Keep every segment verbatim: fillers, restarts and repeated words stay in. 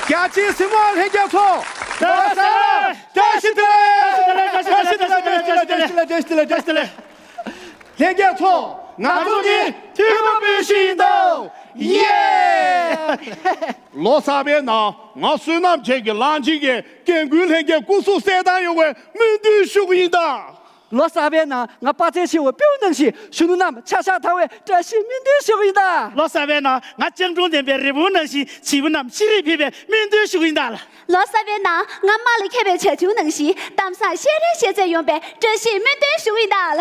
རྒྱ་ཆེའི་གཟིགས་མོ་ལྷན་རྒྱས་ཚོ། བཀྲ་ཤིས་བདེ་ལེགས། བཀྲ་ཤིས་བདེ་ལེགས། བཀྲ་ཤིས་བདེ་ལེགས། བཀྲ་ཤིས་བདེ་ལེགས། བཀྲ་ཤིས་བདེ་ལེགས། བཀྲ་ཤིས་བདེ་ལེགས། ལྷན་རྒྱས་ཚོ། ང་ཚོ་ནི་ཐུ་བོ་སྤུན་བཞི་ཡིན་ནོ། ཡེ། ལོ་གསར་པའི་ནང་ང་བསོད་ནམས་ཆེན་གྱི་གླང་ཆེན་གྱི་རྒན་རྒོན་ལྷན་རྒྱས་སྐུ་གཟུགས་གསལ་ཐང་ཡོང་བའི་སྨོན་འདུན་ཞུ་གི་ཡིན་ད། ལོ་གསར་པའི་ནང་ང་དཔའ་རྩལ་ཆེ་བའི་སྤྲེའུ་ནང་བཞིན་གཞོན་ནུ་རྣམས་ཆ་ཤས་དར་བའི་བཀྲ་ཤིས་སྨོན་འདུན་ཞུ་གི་ཡིན་ད། ལོ་གསར་པའི་ནང་ང་སྤྱང་གྲུང་ལྡན་པའི་རི་བོང་ནང་བཞིན་བྱིས་པ་རྣམས་ཤེས་རིག་འཕེལ་བའི་སྨོན་འདུན་ཞུ་གི་ཡིན་ད། ལོ་གསར་པའི་ནང་ང་དམག་ལ་མཁས་པའི་བྱ་ཁྱུང་ནང་བཞིན་གཏམ་བཟང་བཤད་རེས་བཤད་ཚད་ཡོང་བའི་བཀྲ་ཤིས་སྨོན་འདུན་ཞུ་གི་ཡིན་ད།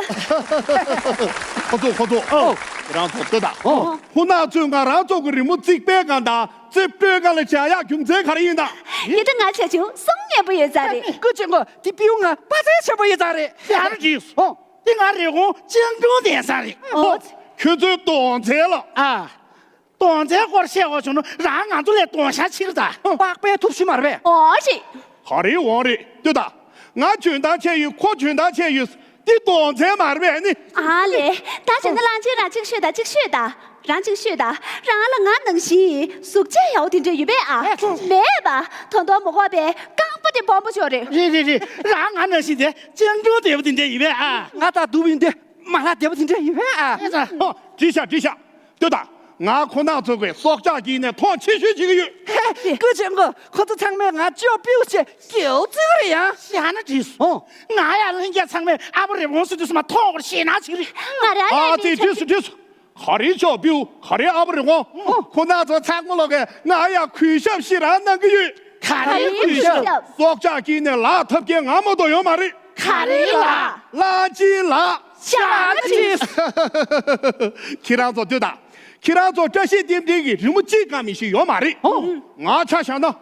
ཁོ་ཚོ་ཁོ་ཚོ། ཨོ། ཁྱེད་རང་ཚོ་ལྟོས་དང་། ཨོ། ཁོ་ན་ཚོས་ང་རང་ཚོ་གི་རི་མོ་རྩིག་པའི་སྒང་དང་རྩིག་སྤྲོད་སྒང་ལ་བྱ་ཡག་རྒྱུ་མཚན་ག་རེ་ཡིན་ད། ཡིན་ད་ང་བྱ་ཁྱུང་གསུང་སྙན་པོ་ཡོད་ཙང་རེད། སྐུ་མཁྱེན་ཁོ་དེ་སྤྲེའུ་ང་དཔའ་རྩལ་ཆེན་པོ་ཡོད་ཙང་རེད། ཡ་རེད། ཨོ། དེ་ང་རི་བོང་སྤྱང་གྲུང་ལྡན་ས་རེད། ཨོ། ཁྱོད་ཚོའི་གདོང་ཚད་ལ། ཨ། གདོང་ཚད་སྐོར་བཤད་དགོས་བྱུང་ན་རང་ང་ཚོ་ལས་གདོང་ཤ་ཆེ་གི་ད། པགས་པའི་ཐུབ་ཤི་མ་རེད་པས། ཨོ་རེད། ག་རེ་འོང་རེད་ལྟོས་དང་། ང་འཇོན་ཐང་ཆེ་ཡོད་ཁོ་འཇོན་ཐང་ཆེ་ཡོད། འདི་གདོང་ཚད་མ་རེད་པས་ནི། ཨ་ལེ། ད་བྱས་ན་གླང་ཆེན་རང་གཅིག་ཤོད་དང་གཅིག་ཤོད་དང་། རང་གཅིག་ཤོད་དང་། རང་ལ་ང་ནང་བཞིན་གཟུགས་བྱད་ཡག་པོ་དེ་འདྲ་ཡོད་པས་ཨ། མེད་པ། དོན་དག་མ་འགོག་པའི་རྐང་པ་དེ་སྦོམ་པོ་ཅོག་རེད། རེད་རེད་རེད། རང་ང་ནང་བཞིན་དེ་སྤྱང་གྲུང་བདེ་པོ་དེ་འདྲ་ཡོད་པས་ཨ། ང་དང་སྡུག་པོ་ཡིན་དེ། མ་ལྷ་བདེ་པོ་དེ་འདྲ་ཡིན་པས་ཨ། ཨོ། འགྲིག་ཤག་འགྲིག་ཤག་ལྟོས་དང་། ང་ཁོ་ན་ཚོ་གི་སྲོག་ཆགས་ཀྱི་ནས་མཐོང་ཆེ་ཤོས་བྱེད་ཀྱི་ཡོད། སྐུ་མཁྱེན་ཁོ་ཁོ་ཚོ་ཚང་མས་ང་ཅོ་པིའུ་ཞེས་སྐྱེའུ་བརྩི་གི་རེད་ཡ། ཡང་ན་འགྲིག་སོང་། ང་ཡང་ལྷན་རྒྱས་ཚང་མས་ཨ་བ་རི་བོང་ཟེར་དུས་སུ་མ་མཐོང་བར་ཞེད་སྣང་བྱེད་ཀྱི་རེད། ང་རང་ཨ་ཡང་ཙི་མིང་འགྲིག་སོང་འགྲིག་སོང་། ག་རེ་ཅོ་པིའུ་ག་རེ་ཨ་བ་རི་བོང་། ཁོ་ན་ཚོ་ཚང་མ་ལོག་གི་ང་ཡང་གུས་ཞབས་ཤིག་རང་གནང་གི་ཡོད། ག་རེ་གུས་ཞབས། སྲོག་ཆགས་ཀྱི་ནས་ལག་ཐབས་མཁན་ང་མ་གཏོགས་ཡོད་མ་རེད། ག་རེ་ལགས། གླང་ཆེན་ལགས། ཤ་ན་ཅིས། ཁྱེད་རང་ཚོ་ལྟོས་དང་། ཁྱེད་རང་ཚོ་བཀྲ་ཤིས་རྟེན་འབྲེལ་གྱི་རི་མོ་གཅིག་ཀྱང་མི་ཤེས་ཡོད་མ་རེད། ཨོ། ང་ཆ་བཞག་ན།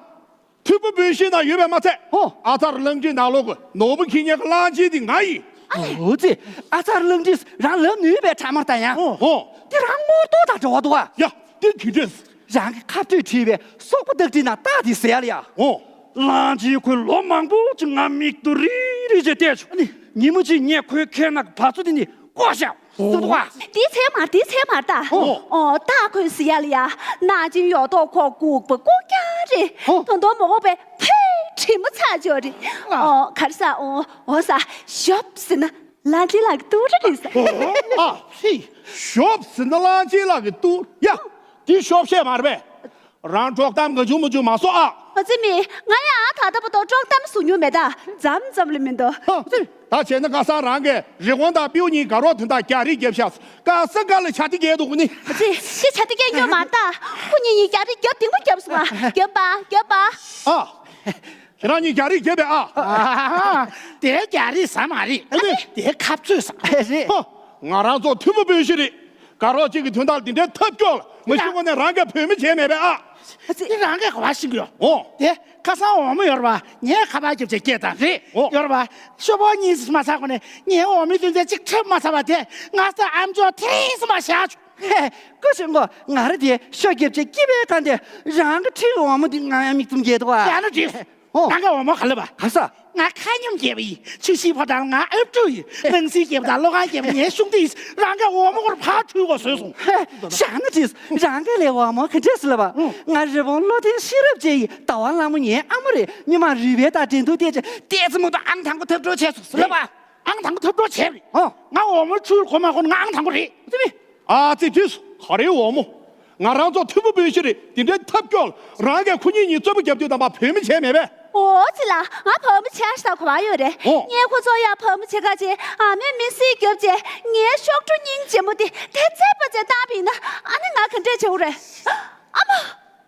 ཐུ་བོ་སྤུན་བཞི་ནང་ཡོད་པས་མ་ཚད། ཨོ། ཨ་ཚར་གླང་ཁྲིད་ནང་ལོག་གི་ནོར་བུ་འཁྱེར་མཁན་གྱི་གླང་ཆེན་དེ་ང་ཡིན། ཨོ་ཙི། ཨ་ཚར་གླང་ཁྲིད་རང་ལབ་ནུས་པའི་ཕྲ་མ་ལྟ་ཡང་། ཨོ། དེ་རང་ངོ་ཐོག་དང་འབྲེལ་བ་འདུག་བ། ཡ། དེ་གི་འདྲས། རང་གི་ཁ་ཐུག་བྲིས་པའི་སོག་པོ་རྟགས་བྲིས་ན་རྟགས་དེ་ཟེར་ཡ་ལ་ཡ། ཨོ། གླང་ཆེན་ཁོས་ལོ་མང་པོ་ཅིག་ང་མིག་ཏུ་རིལ་རིལ་བྱས་བལྟས་བྱུང་། ཨ་ནི། ཉིན་མོ་ཅིག་ངས་ཁོའི་ཁའི་ནང་གི་བ་ཚོ་དེ་ནི་བཀོག་བཞག་ཨོ། སུ་བ། དེ་ཚད་མར་དེ་ཚད་མར་ད། ཨོ། ཨོ་རྟགས་ཁོས་ཟེར་ཡ་ལ་ཡ། ནག་ཅིང་ཡོག་ཐོག་ཁོག་ལྐུགས་པ་ལྐུགས་རྐྱང་རེད། ཨོ། དོན་དོན་མ་འོངས་པའི་ཕའི་དྲི་མ་ཚ་ཅོ་རེད། ཨོ་གར་ས་ཨོ་ཨོ་ས་ཞོབ་ཟེར་ན། གླང་ཆེན་ལག་གི་ཏུ་རེ་རེད་ཟེར། ཨོ། ཨ་ཕི། ཞོབ་ཟེར་ན་གླང་ཆེན་ལག་གི་ཏུ། ཡ། འདི་ཞོབ་བཤད་མ་རེད་པས། རང་དཀྲོག་གཏམ་གང་བྱུང་མང་བྱུང་མ་གསོག་ཨ། ཨ་ཙི་མི། ང་ཡང་ད་ལྟ་བར་དུ་དཀྲོག་གཏམ་གསུང་མྱོང་མེད་ད། མཚམས་མཚམས་ལ་མི་འདུག་ཨ་ཙི། ད་བྱས་ན་ཁ་སང་རང་གིས་རི་བོང་དང་སྤྲེའུ་གཉིས་དགའ་རོགས་དེ་འདྲ་རྒྱག་རེས་བརྒྱབ་ཤག་ཁ་སང་ག་ལ་བྱ་དེ་རྒྱག་འདུག་གོ་ནི། ཨ་ཙི། ཤི་བྱ་དེ་རྒྱག་མྱོང་མ་རེད་ད། ཁོ་གཉིས་གཉིས་རྒྱག་རེས་རྒྱབ་གཏིང་པོ་བརྒྱབ་སོང་ཨ། རྒྱབ་པ་རྒྱབ་པ། ཨ། ཁྱེད་རང་གཉིས་རྒྱག་རེས་བརྒྱབ་པས་ཨ། ཨ་ཧ་ཧ། དེ་རྒྱག་རེས་ཟ་མ་རེད། ཨ་ནི། དེ་ཁ་རྩོད་ཟ། རེད། ཧོ། ང་རང་ཚོ་ཐུ་བོ་སྤུན་བཞི་རེད། དགའ་རོགས་གཅིག་གི་དོན་དག་འདི་འདྲའི་ཐབས་སྐྱོ་ལ་མ་ཤི་གོ་ནས་རང་གིས་བོད་མི་བྱས་མེད་པས་ཨ། ཨ་ཙི། དེ་རང་གིས་ག་བ་ཤི་གི་ཡོད། ཨོ། དེ་ཁ་སང་འོ་མ་ཡོད་རེད་པ། ངས་ཁ་པར་རྒྱབ་བྱས་སྐད་བཏང་རེད། ཨོ། ཡོད་རེད་པ། ཤོ་བོ་གཉིས་སུ་མ་ཚར་གོ་ནས་ངས་འོ་མའི་དོན་ཚན་གཅིག་འཁྲབ་མ་ཚར་བ་དེ་ང་ཚོ་ཨམ་ཅོག་ཐེངས་སུ་མ་བཞག་བྱུང་། ཧེ། སྐུ་ཞབས་མགོ་ང་རེ་དེ་ཤོ་རྒྱབ་བྱས་སྐྱིད་པའི་ཁ་འདི་རང་གི་ཁྲིའི་འོ་མ་འདི་ང་ཡང་མིག་བཙུམ་རྒྱས་འདུག་ཨ། ཡང་ན་འགྲིག་ཨོ། རང་གི་འོ་མ་ག་ལ་བ། ག་ས། ང་ཁ་སྙོམས་རྒྱས་པ་ཡིན། ཆུ་བཞི་ཕོ་བྲང་ང་ཨབ་ཕྲུག་ཡིན། ནང་སྲིད་རྒྱས་པ་དང་བློ་ཁང་རྒྱས་པ་ངའི་གཞུང་འདི་ཡིན། རང་གི་འོ་མ་སྐོར་ཕར་ཁྲུས་དགོས་བཟོས་སོང་། ཧེ། བཞག་ན་བྲིས། རང་གི་ལས་འོ་མ་ག་འདྲས་ཟེར་ལབ་པ། ང་རི་བོང་བློ་ལྡན་ཤེས་རབ་ཅན་ཡིན། ཟླ་བ་ལྷ་མོ་ངའི་ཨ་མ་རེད། མི་མང་རུས་པའི་དང་འགྲན་བསྡུར་བལྟས་བྱས་ཏོག་ཙམ་མ་གཏོགས་ཨང་དང་པོ་ཐོབ་འགྲོ་བྱས་སོང་ཟེར་ལབ་པ། ཨང་དང་པོ་ཐོབ་འགྲོ་བྱས་རེད། ཨོ། ང་འོ་མ་ཁྲུས་གོ་མ་གོ་ན་ང་ཨང་དང་པོ་རེད། ཨ་ཙི་བྲིས། ག་རེ་འོ་མ། ང་རང་ཚོ་ཐུ་བོ་སྤུན་བཞི་རེད། དེ་འདྲའི་ཐབས་སྐྱོ་ལ་རང་གིས་ཁོ་གཉིས་གཉིས་རྩོད་པ་རྒྱབ་དུས་དམ་པ་བོད་མི་བྱས་མེད་པས། ཨོ་ཙི་ལ་ང་བོད་མི་བྱས་ས་གོ་བ་ཡོད་རེད། ཨོ། ངས་ཁོ་ཚོ་ཡང་བོད་མི་བྱེད་ག་ཅེས་ཨ་མའི་མི་སེར་རྒྱབ་ཅེས་ངའི་གཤོག་སྒྲོ་སྙིང་རྗེ་མོ་དེ་དེ་ཚད་པ་ཅན་བཏང་བ་ཡིན་ན་ཨ་ནི་ང་ག་འདྲས་བྱེད་དགོས་རེད། ཨ་མ།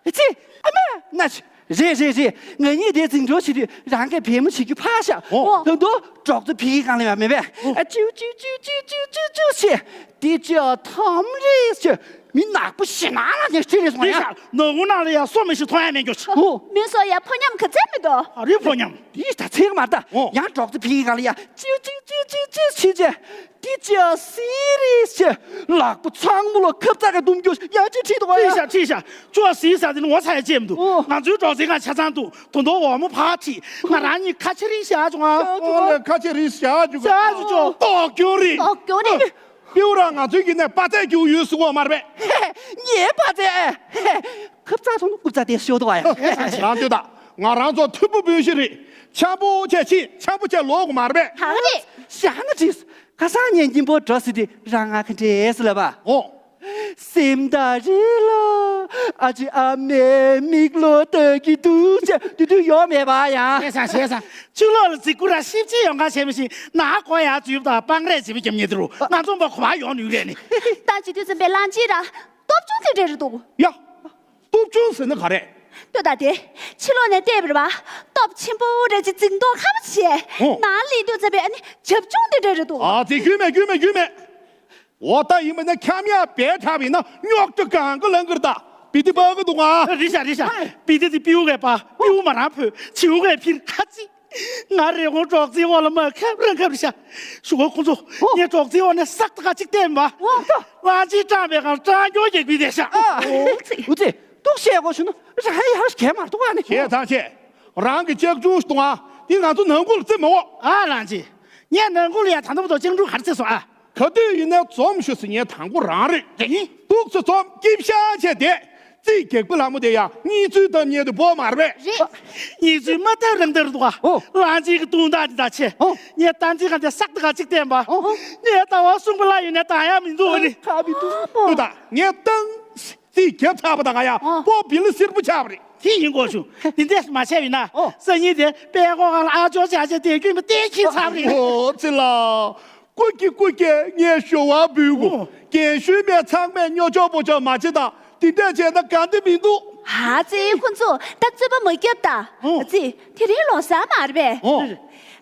ཙི། ཨ་མ། ན་ཆི། རེད་རེད་རེད། ང་གཉིས་དེ་འཛིང་གྲོགས་བྱེད་དུས་རང་གིས་བེམ་བྱེད་རྒྱུ་ཕར་བཞག་ཨོ། ད་དུང་གྲོགས་ཚོ་ཕི་གི་སྒང་ལ་ཡོད་མེད་པས། ཨོ། ཨ་ཅིའུ་ཅིའུ་ཅིའུ་ཅིའུ་ཅིའུ་ཅིའུ་ཅིའུ་བྱེད། དེ་ཅི་ཐམ་རེད་ཅེ། མི་ནག་པོ་ཞེ་ནག་ལ་ནས་ཁྲིད་རེད་སོང་ཡ། ནག་ཁུང་ནང་ལ་ཡ་སོ་མི་ཤི་མཐོང་ཡ་མེད་རྒྱུ་ཆ། ཨོ། མི་སོ་ཡ་ཕོ་ཉམས་ག་ཚད་མི་འདུག་ཨ་རི་ཕོ་ཉམས། དེ་ད་ཚེག་མ་ད། ཨོ། ཡང་གྲོགས་ཚོ་ཕི་གི་སྒང་ལ་ཡ་ཅིའུ་ཅིའུ་ཅིའུ་ཅིའུ་ཅིའུ་བྱེད་ཅེ། དེ་ཅི་སི་རི་ཞེས་ལག་པ་ཚང་མ་ལ་ཁབ་ཙག་གི་སྡུམ་རྒྱུ་ཡང་ཅི་ཁྲིད་འདུག་ཨ། ཁྲིད་ཤག་ཁྲིད་ཤག་ཅོ་སི་ས་དེ་ནི་ངོ་ཚ་ཡ་ཅེས་མི་འདུག་ཨོ། ང་ཚོའི་གྲོགས་ཚེ་གང་ཆ་ཚང་འདུག་དོ་དོ་འོ་མོ་ཕར་ཁྲིད། ང་རང་གཉིས་ཁ་ཆེ་རིགས་བཞག་བྱུང་ཨ། ཨོ་ལེ་ཁ་ཆེ་རིགས་བཞག་བྱུང་། བཞག་བྱུང་ཅོ། ཏོག་ཀྱོ་རིགས། ཏོག་ཀྱོ་རིགས། པིའུ་རང་ང་ཚོའི་གི་ནས་པ་ཚད་རྒྱུ་ཡོད་སུ་གོ་མ་རེད་པས། ངའི་པ་ཚད། ཁབ་ཙག་ཚོང་ནི་རྐུབ་ཙག་དེ་ཤོད་དོ་ཨ་ཡ། རང་ལྟོས་དང་། ང་རང་ཚོ་མཐུན་པོ་སྤུན་བཞི་རེད། འཆམ་པོ་བྱས་ཕྱིན་འཆམ་པོ་བྱས་ལོག་དགོས་མ་རེད་པས། ག་རེ། བཞག་ན་འགྲིགས། ཁ་སང་ངས་སྙིང་པོ་འགྲོ་ཟེར་དུས་རང་ང་ག་འདྲས་ཟེར་ལབ་པ། ཨོ། སེམས་ད་རེད་ལ། ཨ་ཅེ་ཨ་མའི་མིག་ལོ་ལྟ་གི་འདུག་ཅེས་དུས་དུས་ཡོང་མེད་པ་ཡང་། བྱས་ཙང་བྱས་ཙང་། ཕྱི་ལོགས་ལ་རྫིག་པོ་ར་ཤིབ་ཅིག་ཡོང་ག་བྱས་མི་ཤེས་ན་གོ་ཡ་འཛུལ་དང་སྤང་རས་བྱེད་པའི་རྒྱབ་ཉེ་དུ་རུ་ང་ཚོ་མ་གོ་བ་ཡོང་ནུས་རེད་ནི། ད་བྱེད་དུས་ཙམ་པའི་གླང་ཆེན་ར་སྟོབས་ཆུང་དེ་འདྲ་རེད་འདུག་ཡ། སྟོབས་ཆུང་ཟེར་ན་ག་རེ། ལྟོས་དང་དེ། ཕྱི་ལོགས་ནས་བལྟས་པ་རེད་པ། སྟོབས་ཆེན་པོ་རེད་ཅེས་འཛིང་མདོག་ཁ་པོ་བྱས། ཨོ། ནང་སླེབས་དུས་ཙམ་པའི་ཨ་ནི་བྱབ་ཆུང་དེ་འདྲ་རེད་འདུག་ཨ་ཙི་རྒྱུས་མེད་རྒྱུས་མེད་རྒྱུས་མེད། འོ་ད་ཡིན་པ་ན་འཁྱམ་ཡག་བས་དྲག་པ་ཡིན་ན་རྙོག་དྲ་གང་ག་ལང་གི་རེད་ད། བི་ཏི་སྤར་གི་འདུག་ཨ། རེད་ཤག་རེད་ཤག་བི་ཏི་དེ་པིའུ་གས་སྤར། པིའུ་མ་རང་ཕུད། བྱིའུ་གས་འཕུར། ཨ་ཙི། ང་རི་བོང་སྒྲོག་ཙེའི་འོག་ལ་མ་ཁབ་རང་ཁབ་རེད་ཤག་ཞུ་གོ་ཁོང་ཚོ། ཨོ། ངས་སྒྲོག་ཙེའི་འོག་ནས་སག་ཏག་ཅིག་བསྟན་པ། ཨོ། གླང་ཆེན་སྐྲག་པའི་སྒང་སྐྲག་སྐྱོ་རྒྱག་པའི་བསྡད་ཤག་ཨ། ཨོ་ཙི། ཨོ་ཙི། འདུག་བཤད་དགོས་བྱུང་ན་རང་ཡར་གས་མ་གཏོགས་ཨ་ནི། བྱས་ཙང་བྱས། རང་གི་ལྕགས་གྲུང་ཞིག་གཏོང་ཨ། འདི་ང་ཚོ་ནང་ཁུལ་ལ་བརྩི་མ་འོག་ཨ་ལང་ཅི། ངས་ནང་ཁུལ་ལ་ཡ་ད་ལྟ་བར་དུ་ལྕགས་གྲུང་ག་རེ་བརྩིས་སོང་ཨ། ག་དུས་ཡིན་ནའི་འཛོམས་ཤོག་ཟེར་མཁན་དང་པོ་རང་རེད། དེ་ཡིན། འདུག་སེ་འཛོམས་སྐྱིད་ཤག་བྱས་བསྡད། རྩིས་རྒྱག་པ་ལ་མོ་དེ་ཡང་གཉིས་ཚུལ་གཏམ་ཉེ་དུ་བོ་མ་རེད་པས། རེད། གཉིས་ཚུལ་མ་ཐག་རང་ཐག་རེད་འདུག་ཨ། ཨོ། གླང་ཆེན་གྱི་དུང་ཐག་འདི་དག་ཆེ། ཨོ། ངས་ད་འདི་ག་འདི་སག་ཏག་ཅིག་བསྟན་པ། ཨོ། ངས་ད་བ་གསུངས་པ་ལ་ཡིན་ནའི་ད་ཡ་མི་འདུག་ཨ་ནི། ཁ་མི་འདུག་ཨོ། ལྟོས་དང་། ངས་ཏང་རྩིས་རྒྱབ་ཚར་བ་དང་ང་ཡང་ཨོ། སྤོ་བི་ལ་སེར་པོ་ཆགས་པ་རེད། དེ་ཡིན་དགོས་བྱུང་། འདི་འདྲས་མ་བྱས་པ་ཡིན་ན། ཨོ། སང་ཉིན་དེ་དཔལ་གོ་གང་ལ་ཨ་ཅོ་ཅག་ཅག་དེ་རྒྱུན་མི་བསྟན་ཁྱི་ཚར་བ་རེད། ཨོ་ཙི་ལ། སྐུ་སྐྱེ་སྐུ་སྐྱེ་ངས་ཞུ་བ་འབུལ་དགོས། ཨོ། རྒན་གཞོན་པས་ཚང་མས་སྨྱོ་ཆོག་པོ་ཆོག་མ་བྱེད་དང་། འདི་འདྲས་བྱས་ན་དགའ་འདི་མི་འདུག་ཨ་ཙི་ཁོ་ཚོ་ད་རྩོད་པ་མ་རྒྱབ་ད། ཨོ། ཨ་ཙི་དེ་རིང་ལོ་གསར་མ་རེད་པས། ཨོ།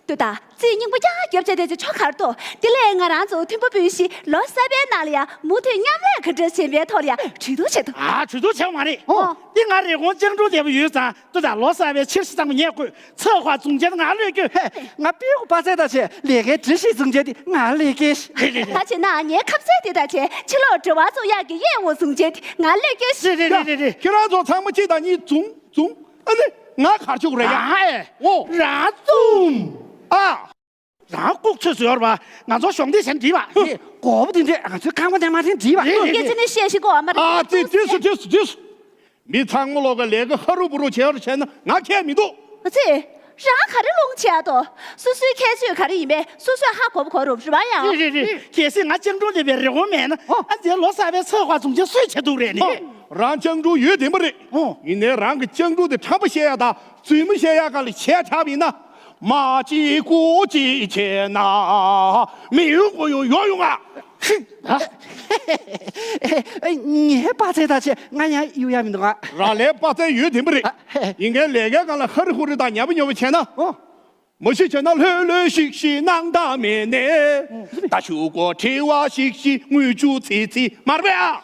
ལྟོས་དང་། རྩིས་རྙིང་པ་རྐྱང་རྒྱབ་བྱས་དེ་ཚོ་ཆོ་གར་ཏོ། དེ་ལས་ང་རང་ཚོ་མཐུན་པོ་སྤུན་བཞི་ལོ་གསར་པའི་ནང་ལ་ཡ་མུ་མཐུད་མཉམ་ལས་ག་འདྲ་བྱེད་པའི་ཐོག་ལ་ཡ་གྲོས་བསྡུར་བྱེད་དོ། ཨ་གྲོས་བསྡུར་བྱེད་མ་རེད། ཨོ། འདི་ང་རི་བོང་ལྕགས་གྲུང་བདེ་པོ་ཡོད་ཙང་ལྟོས་དང་། ལོ་གསར་པའི་ཕྱིར་ཞིག་ཚང་མ་ངས་བསྐོས། ཚགས་པར་བཟུང་བྱས་ང་ལས་སྐྱོན། ཧེ། ང་པིའུ་པ་ཚེ་ད་ཆེ་ལས་ཀའི་སྒྲིག་གཞི་བཟུང་བྱས་དེ་ང་ལས་ཀྱི། རེད་རེད་རེད། ད་བྱས་ན་ངའི་ཁ་ཟས་དེ་ད་ཆེ་ཕྱི་ལོགས་དྲི་བ་ཚོ་གཡག་གི་གཡས་འོག་བཟུང་བྱས་དེ་ང་ལས་ཀྱི། རེད་རེད་རེད་རེད། ཁྱེད་རང་ཚོ་ཚང་མ་གཅིག་དང་གཉིས་བཟུང་བཟུང་། ཨ་ནི་ང་གར་ཆུག་རེད་ཡ། ཨ་ཨེ། ཨོ། རང་བཙུམ། ཨ། རང་ལྐུགས་ཚོད་བཟོས་ཡོད་རེད་པ། ང་ཚོ་གཞོགས་འདེགས་བྱས་ན་འགྲིག་པ། ཨེ། མགོ་བོ་དེ་འདྲས་ང་ཚོའི་རྐང་པ་དེ་མ་དེ་འགྲིག་པ། རེད་རེད་སྐད་ཆ་རེད། ནི་བཤད་ཤེས་གོ་བ་མ་རེད། ཨ་ཙི་ཙི་སུ་ཙི་སུ་ཙི་སུ། མི་ཚང་མ་ལོག་ག་ལས་ཀ་ཧ་རུ་བུ་རུ་བྱེད་པར་བྱས་ན་ང་ཁྱད་མི་འདུག་ཨ་ཙི། རང་ག་རེ་ལོང་བྱེད་ཨ་དོ། སོ་སོའི་ཁྱད་ཆོས་ག་རེ་ཡིན་པས་སོ་སོས་ཧ་གོ་བ་གོ་རུ་རེད་པ་ཡ། རེད་རེད་རེད། གལ་སྲིད་ང་ལྕགས་གྲུང་ལྡན་པའི་རི་བོང་མེད་ན། ཨོ། ཨ་ཙི་ལོ་གསར་པའི་ཚགས་པར་བཟུང་བྱས་སུས་བྱེད་ཐུབ་རེད་ནི། ཨོ། རང་ལྕགས་གྲུང་ཡོད་བདེན་པ་རེད། ཨོ། ཡིན་ནའི་རང་གི་ལྕགས་གྲུང་དེ་ཁྲམ་པ་བཤད་ཡ་དང་རྫུན་མ་བཤད་ཡ་སྒང་ལ་བྱས་དྲགས་པ་ཡིན་ན། མ་གཅིག་དགུ་གཅིག་བྱས་ན་མི་ཡོང་དགོས་ཡོང་ཡོང་ཡོང་ང་། ངའི་པ་ཚེ་ད་ཆེ་ང་ཡང་གཡུག་ཡ་མི་འདུག་ཨ། རང་ལས་པ་ཚེ་ཡོད་བདེན་པ་རེད། ཡིན་མཁན་ལས་ཀའི་སྒང་ལ་ཧ་རི་ཧུ་རི་དང་ཉབ་པ་ཉོབ་པ་བྱས་ན། ཨོ། མ་གཞི་བྱས་ན་ལྷོད་ལྷོད་ཤིག་ཤིག་སྣང་དག་མེད་ནས། ད་ཤུགས་གོ་དྲི་བ་ཤིག་ཤིག་དངུལ་ཆུ་ཚིལ་ཚིལ་མར་བས་ཨ།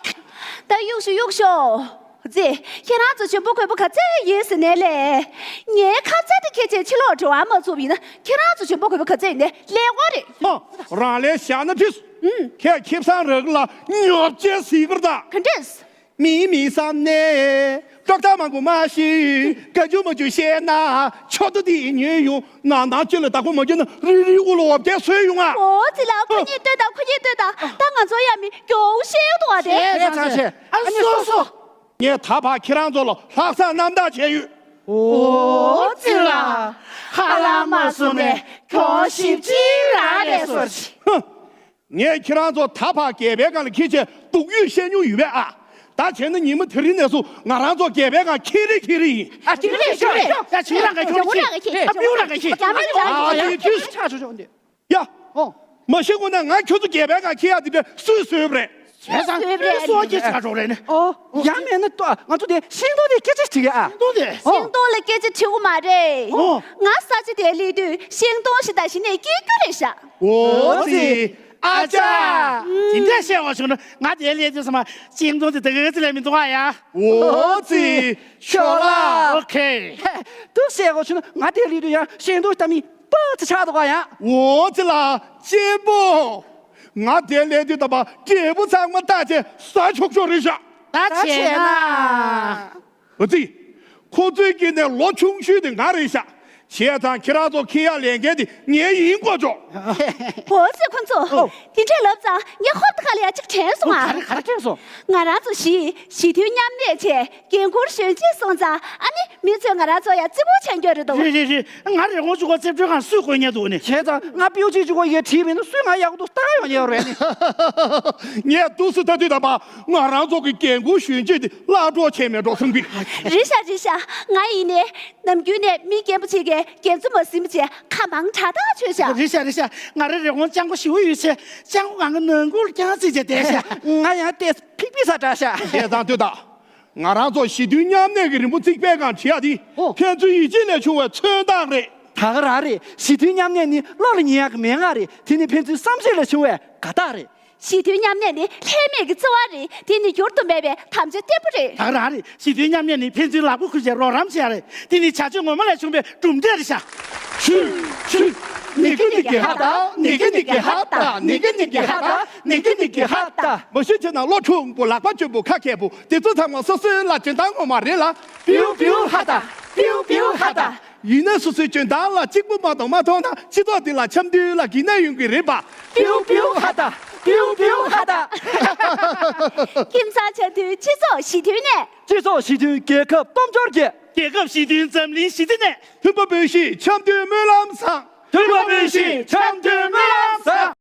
ད་གཡུག་ཤོག་གཡུག་ཤོག་ཙི། ཁྱེད་རང་ཚོ་འཇོན་པོ་རྒོད་པོ་ག་ཚད་ཡིན་ཟེར་ནས་ལས། ངའི་ཁ་ཚད་དེ་ཁྱེད་ཚོས་ཕྱི་ལོགས་དྲི་བ་མ་ཚུགས་པ་ཡིན་ན་ཁྱེད་རང་ཚོ་འཇོན་པོ་རྒོད་པོ་ག་ཚད་ཡིན་ནས་ལས་དགོས་རེད། ཧོ། རང་ལས་བཞག་ན་འགྲིགས། ཨུམ། ཁྱེད་ཁེ་བཟང་རག་ལ་ཉོབ་ཅེས་ཟིག་གར་ད། ག་འདྲས། མི་མི་བསམ་ནས་ཀྲོག་ཀྲ་མང་པོ་མ་ཤི། ག་ཇུ་མ་ཇུ་བཤད་ན་ཆོ་ཏོ་དེ་ཉོས་ཡོང་ན་ནང་ཅི་ལ་བདག་པོ་མ་བྱས་ན་རི་རི་དབུ་ལ་འོ་བརྒྱལ་སོས་ཡོང་ང་། ཨོ་ཙི་ལ་ཁོ་གཉིས་ལྟོས་དང་ཁོ་གཉིས་ལྟོས་དང་། ད་ང་ཚོ་ཡ་མི་མགྱོགས་བཤད་ཡོང་དུ་བ་དེ། ཨེ་ཚང་ཆེ་ཨ་ནི་སོ་སོ། ངས་ད་བར་ཁྱེད་རང་ཚོ་ལ་ལྷག་བསམ་རྣམ་དག་བྱས་ཡོད། ཨོ་ཙི་ལ་ཧ་ལམ་མ་སོང་ནས་གྱོང་ཞིབ་ཅིག་རག་རེད་སོ་ཅི། ཧུ། ངས་ཁྱེད་རང་ཚོ་ད་བར་སྒལ་པའི་སྒང་ལ་འཁྱེར་བྱས་སྡུག་ཡུས་བཤད་མྱོང་ཡོད་པས་ཨ། ད་བྱས་ན་ཉི་མ་དེ་རིང་ནས་བཟུང་ང་རང་ཚོ་སྒལ་པའི་སྒང་འཁྱེར་རེ་འཁྱེར་རེ་ཡིན། ཨ་ཁྱེར་རེ་ཁྱེར་རེ། ཡ་ཁྱེད་རང་ག་ཁྱོད་ཁྱེར། ཨ་པིའུ་རང་ག་ཁྱེར། ཨ་པིའུ་རང་ག་ཁྱེར། ཨ་དེ་དུས་ཆ་ཆོ་ཆོ་འདི། ཡ། ཨོ། མ་གཞི་ངོ་ན་ང་ཁྱོད་ཚོ་སྒལ་པའི་སྒང་འཁྱེར་ཡ་དེ་འདྲ་སུས་བཟོས་པ་རེད། བྱས་ཙང་སུས་བཟོས་པ་རེད། སོ་སྐྱེ་ཆ་ཆོ་རེད་ནི། ཨོ། ཡང་མེད་ན་ཏོ་ང་ཚོ་དེ་ཤིང་སྡོང་དེ་སྐད་ཆ་དྲི་གི་ཨ། ཤིང་སྡོང་དེ། ཤིང་སྡོང་ལ་སྐད་ཆ་དྲི་དགོས་མ་རེད། ཨོ། ང་ས་ཆ་དེར་སླེབས་དུས་ཤིང་སྡོང་ཞིག་དང་ཞིག་ནས་སྐྱེ་རྒྱུ་རེད་ཤག་ཨོ་ཙི། ཨ་ཅག་དེ་འདྲ་བཤད་བ་བྱུང་ན་ང་དེར་སླེབས་དུས་ཙམ་པ་ཤིང་སྡོང་དེ་དགའ་ཙི་ལས་མི་འདུག་ཨ་ཡ། ཨོ་ཙི། ཤོག་ལ། ཨོ་ཁེ། ཧེ། འདུག་བཤད་བ་བྱུང་ན་ང་དེར་སླེབས་དུས་ཡང་ཤིང་སྡོང་ཞིག་དང་མི་སྤུ་ཙི་ཆགས་འདུག་ཨ་ཡ། ཨོ་ཙི་ལ་གཅེན་པོ། ང་དེར་སླེབས་དུས་ཙམ་པ་འབྲས་བུ་ཚང་མ་བཏགས་བྱས་ཟ་ཆོག་ཆོག་རེད་ཤག་ད་བྱས་ན། ཨ་ཙི། ཁོ་ཚོའི་དཀྱིལ་ནས་ལོ་ཆུང་ཤོས་དེ་ང་རེད་ཤག་བྱས་ཙང་ཁྱེད་རང་ཚོ་ཁེ་ཡ་ལས་འགན་དེ་ངའི་ཡིན་གོ་ཆོག་འོ་ཙི་ཁོ་ཚོ། ཨོ། དེ་འདྲས་ལབ་ཙང་ངས་ཧོབ་ཏེ་ཁ་ལ་ཡ་གཅིག་དྲན་སོང་ཨ། ག་རེ་ག་རེ་དྲན་སོང་། ང་རང་ཚོ་བཞི་ཞི་མཐུན་མཉམ་གནས་བྱས་འགན་འཁུར་གཞོན་སྐྱེས་སོང་ཙང་ཨ་ནི་མི་ཚོས་ང་རང་ཚོ་ཡ་ཙི་བོ་ཆགས་རྒྱུ་རེད་འདུག་རེད་རེད་རེད། ང་རི་བོང་ཆུང་བ་རྩེ་སྤྲོད་ཁང་སུས་དགོས་ཉེ་འདུག་ནི། བྱས་ཙང་ང་ཕིའུ་ཅིག་ཆུང་བ་ཡས་བྲིས་མིན་ན་སུས་ང་ཡག་འདུག་བཏང་ཡོང་ཉེ་རེད་ནི། ངས་འདུག་སེ་ལྟ་དུས་ད་པ་ང་རང་ཚོ་གི་འགན་འཁུར་གཞོན་སྐྱེས་དེ་བརླག་འགྲོ་ཆེ་མེད་འགྲོ་སེམས་ཀྱི། རེད་ཤག་རེད་ཤག་ང་ཡིན་ནི། ནམ་རྒྱུན་ནས་མི་རྒན་པོ་ཅིག་གིས་རྒན་ཚོ་མ་ཟིན་པ་བྱས་ཁ་མང་དྲག་དྲག་བྱོས་ཤག་རེད་ཤག་རེད་ཤག་ང་རའི་རི་བོང་སྤྱང་པོ་ཞེ་པོ་ཡོད་ཚེ་སྤྱང་པོ་གང་གི་ནང་ཁུལ་རྐྱང་རྩིས་བྱས་བསྡད་ཤག་ང་ཡང་ལྟས་ཕིག་ཕིག་ས་དྲག་ཤག་བྱས་ཙང་ལྟོས་དང་། ང་རང་ཚོ་ཞི་མཐུན་མཉམ་གནས་ཀྱི་རི་མོ་རྩིག་པའི་སྒང་བྲིས་ཡ་དེ་ཨོ། ཕན་ཚུན་ཡིད་ཆེས་ལས་བྱུང་བའི་མཚོན་རྟགས་རེད། ད་ག་རང་རེད། ཞི་མཐུན་མཉམ་གནས་ནི་བློ་ལ་ངེས་ཡག་གི་མན་ངག་རེད། དེ་ནི་ཕན་ཚུན་བསམ་ཤེས་ལས་བྱུང་བའི་དགའ་རྟགས་རེད། ཞི་མཐུན་མཉམ་གནས་ནི་ལྷད་མེད་ཀྱི་བརྩེ་བ་རེད། དེ་ནི་འགྱུར་དུ་མེད་པའི་དམ་བཅའ་བརྟན་པོ་རེད། ད་ག་རང་རེད། ཞི་མཐུན་མཉམ་གནས་ནི་ཕན་ཚུན་ལག་པ་ཁུར་བྱས་རོགས་རམ་བྱེད་ཡ་རེད། དེ་ནི་བྱ་སྤྱོད་ངོ་མ་ལས་བྱུང་བའི་གྲུབ་འབྲས་རེད་ཤག་ཆུ་ཆུ། ནི་གི་ནི་གི་ཧ་ད། ནི་གི་ནི་གི་ཧ་ད། ནི་གི་ནི་གི་ཧ་ད། ནི་གི་ནི་གི་ཧ་ད། མ་གཞི་བྱས་ན་བློ་ཕྲུག་པོ་ལག་པ་གཅོད་པོ་ཁ་མཁས་པོ་དེ་ཚོ་ཚང་མ་སོ་སོའི་ལ་འཇོན་ཐང་ངོ་མ་རེད་ལ། པིའུ་པིའུ་ཧ་ད། པིའུ་པིའུ་ཧ་ད། ཡིན་ན་སོ་སོའི་འཇོན་ཐང་ལ་གཅིག་པུ་མ་གཏོགས་མ་མཐོང་ན་སྤྱི་ཚོགས་འདི་ལ་འཆམ་མཐུན་ལ་གི་ན་ཡོང་གི་རེད་པ། པིའུ་པིའུ་ཧ་ད། པིའུ་པིའུ་ཧ་ད། ཁྱིམ་ཚང་འཆམ་མཐུན་སྤྱི་ཚོགས་ཞི་མཐུན་གནས། སྤྱི་ཚོགས་ཞི་མཐུན་རྒྱལ་ཁབ་སྟོབས་འབྱོར་རྒྱས། རྒྱལ་ཁབ་ཞི་མཐུན་འཛམ་གླིང་ཞི་བདེ་གནས། མཐུན་པ་སྤུན་བཞི་འཆམ་མཐུན་སྨོན་ལམ་བཟང་། མཐུན་པ་སྤུན་བཞི་འཆམ་མཐུན་སྨོན་ལམ་བཟང་།